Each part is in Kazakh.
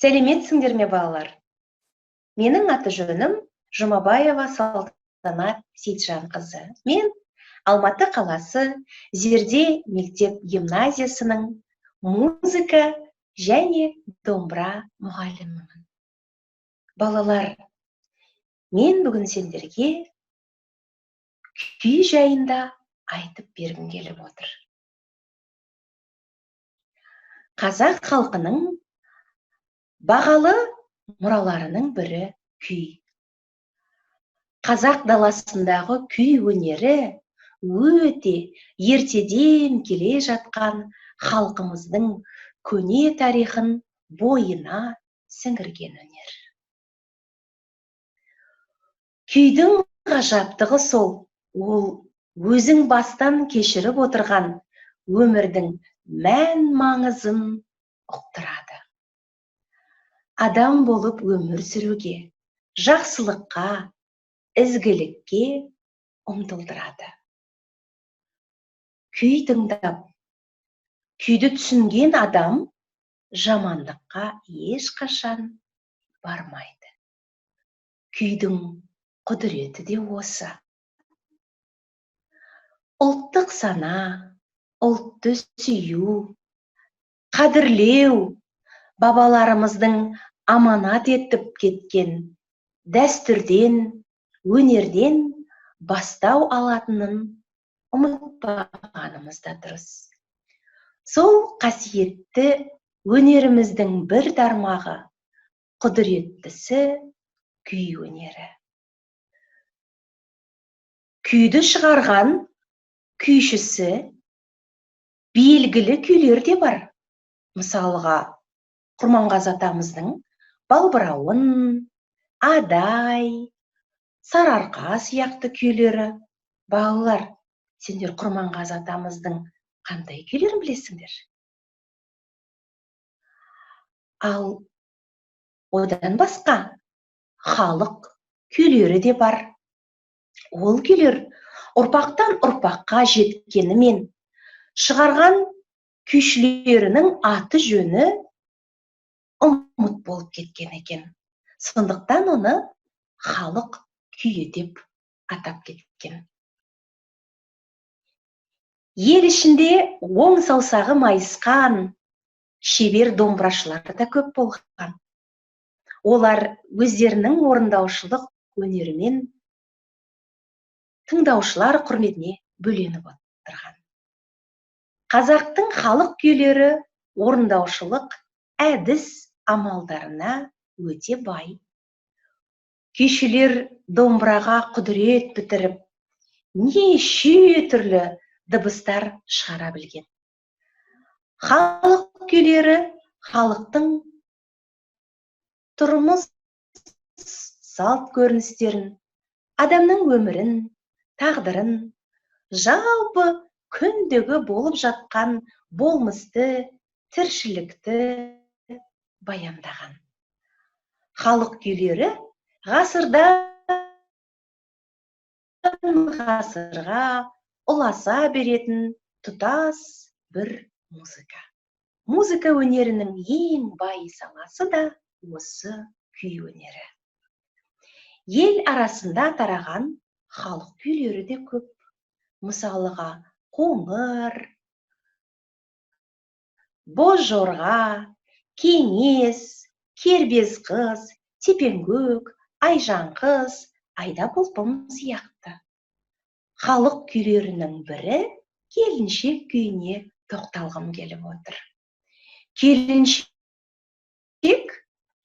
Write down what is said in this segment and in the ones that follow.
Сәлеметсіңдер ме, балалар? Менің аты жөнім Жұмабаева Салтанат Сейтжанқызы. Мен Алматы қаласы Зерде мектеп гимназиясының музыка және домбыра мұғалімімін. Балалар, мен бүгін сендерге күй жайында айтып бергім келіп отыр. Қазақ халқының бағалы мұраларының бірі күй. Қазақ даласындағы күй өнері өте ертеден келе жатқан халқымыздың көне тарихын бойына сіңірген өнер. Күйдің ғажаптығы сол, ол өзің бастан кешіріп отырған өмірдің мән маңызын ұқтырады. Адам болып өмір сүруге, жақсылыққа, ізгілікке ұмтылдырады. Күй тыңдап, күйді түсінген адам жамандыққа ешқашан бармайды. Күйдің құдіреті де осы. Ұлттық сана, ұлтты сүю, қадірлеу, бабаларымыздың аманат етіп кеткен дәстүрден, өнерден бастау алатынын ұмытпағанымыз да дұрыс. Сол қасиетті өнеріміздің бір тармағы, құдіреттісі күй өнері. Күйді шығарған күйшісі белгілі күйлер де бар. Мысалға, Құрманғазы атамыздың Балбырауын, Адай, Сарыарқа сияқты күйлері. Балалар, сендер Құрманғазы атамыздың қандай күйлерін білесіңдер? Ал одан басқа халық күйлері де бар. Ол күйлер ұрпақтан ұрпаққа жеткенімен шығарған күйшілерінің аты жөні ұмыт болып кеткен екен. Сондықтан оны халық күйі деп атап кеткен. Ел ішінде оң саусағы майысқан шебер домбырашылар да көп болған. Олар өздерінің орындаушылық өнерімен тыңдаушылар құрметіне бөленіп отырған. Қазақтың халық күйлері орындаушылық әдіс амалдарына өте бай. Күйшілер домбыраға құдірет бітіріп, неше түрлі дыбыстар шығара білген. Халық күйлері халықтың тұрмыс салт көріністерін, адамның өмірін, тағдырын, жалпы күндегі болып жатқан болмысты, тіршілікті баяндаған. Халық күйлері ғасырдан ғасырға ұласа беретін тұтас бір музыка. Музыка өнерінің ең бай саласы да осы күй өнері. Ел арасында тараған халық күйлері де көп. Мысалыға, Қоңыр, Бозжорға, Кеңес, Кербез қыз, Тепеңкөк, Айжан қыз, Айда бұлбұл сияқты. Халық күйлерінің бірі келіншек күйіне тоқталғым келіп отыр. Келіншек,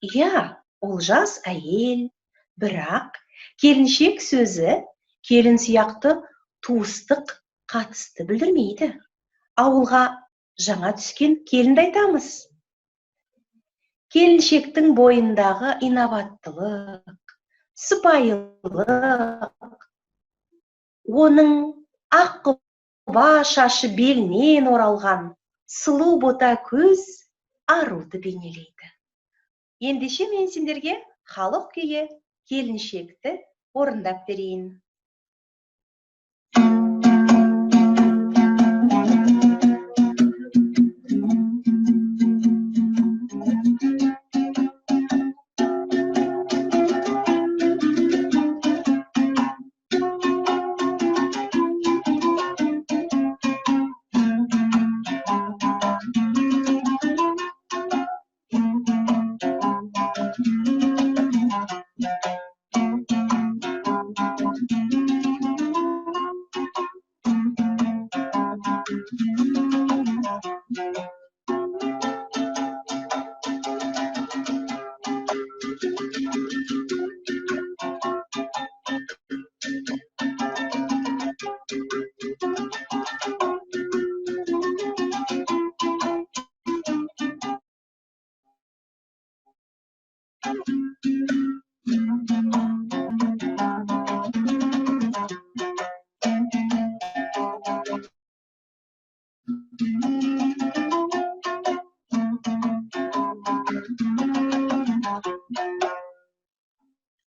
иә, ол жас әйел, бірақ келіншек сөзі келін сияқты туыстық қатысты білдірмейді. Ауылға жаңа түскен келінді айтамыз. Келіншектің бойындағы инабаттылық, сыпайылық, оның ақ құба шашы белінен оралған сұлу бота көз аруды бейнелейді. Ендеше мен сендерге халық күйі келіншекті орындап берейін.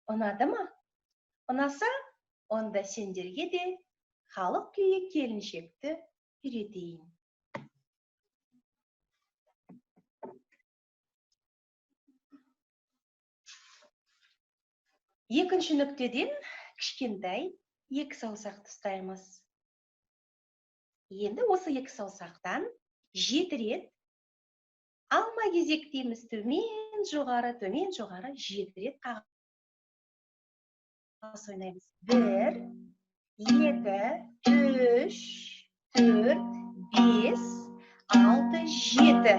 Ұнады ма? Ұнаса, онда сендерге де халық күйі келіншекті үйретейін. Екінші нүктеден кішкентай екі саусақты ұстаймыз. Енді осы екі саусақтан 7 рет алма кезек дейміз, төмен жоғары, төмен жоғары 7 рет қағыс ойнаймыз. 1, 2, 3, 4, 5, 6, 7.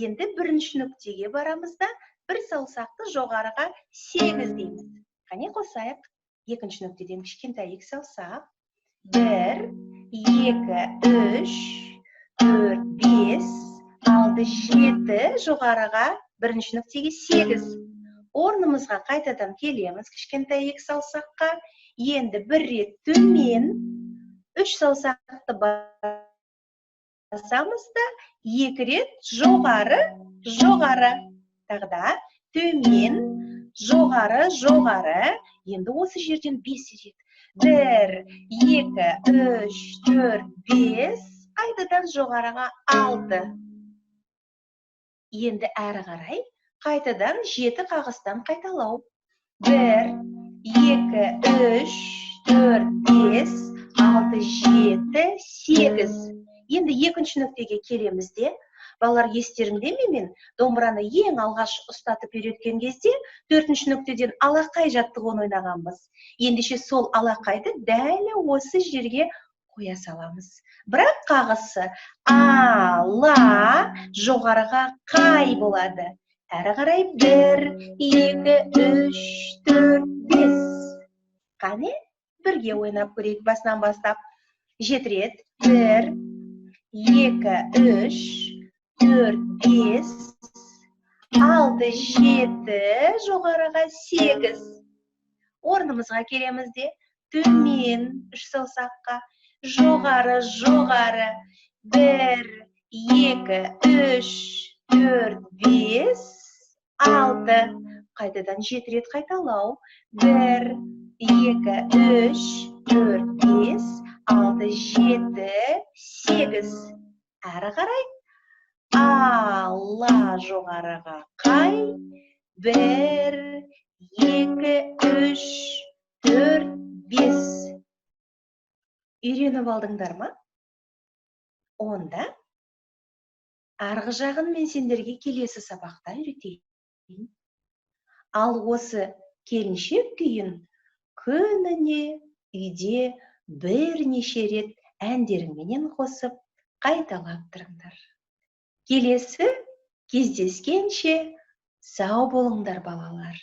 Енді бірінші нүктеге барамыз да, бір саусақты жоғарыға 8 дейміз. Қане қосайық. Екінші нүктеден кішкентай екі саусақ. 1, 2, 3, 4, 5, 6, 7, жоғарыға бірінші нүктеге 8. Орнымызға қайтадан келеміз кішкентай екі саусаққа. Енді бір рет төмен, 3 саусақты басамыз да, 2 рет жоғары, жоғары. Тағы да төмен, жоғары, жоғары. Енді осы жерден 5 рет. 1, 2, 3, 4, 5. Қайтадан жоғарыға 6. Енді әрі қарай қайтадан 7 қағыстан қайталау. 1, 2, 3, 4, 5, 6, 7, 8. Енді екінші нүктеге келеміз де, балалар, естеріңде ме, мен домбыраны ең алғаш ұстатып үйреткен кезде төртінші нүктеден алақай жаттығуын ойнағанбыз. Ендеше сол алақайды дәл осы жерге қоя саламыз. Бірақ қағысы ала жоғарыға қай болады. Әрі қарай 1, 2, 3, 4, 5. Қане, бірге ойнап көрейік басынан бастап. 7 рет. 1, 2, 3, 4, 5, 6, 7, жоғарыға 8. Орнымызға келеміз де, төмен 3 саусаққа, жоғары, жоғары, 1, 2, 3, 4, 5, 6. Қайтадан 7 рет қайталау. 1, 2, 3, 4, 5, 6, 7, 8. Әрі қарай ала жоғарыға қай. 1, 2, 3, 4, 5. Үйреніп алдыңдар ма? Онда арғы жағын мен сендерге келесі сабақта үйретейін. Ал осы келіншек күйін күніне үйде бірнеше рет әндеріңменен қосып қайталап тұрыңдар. Келесі кездескенше сау болыңдар, балалар.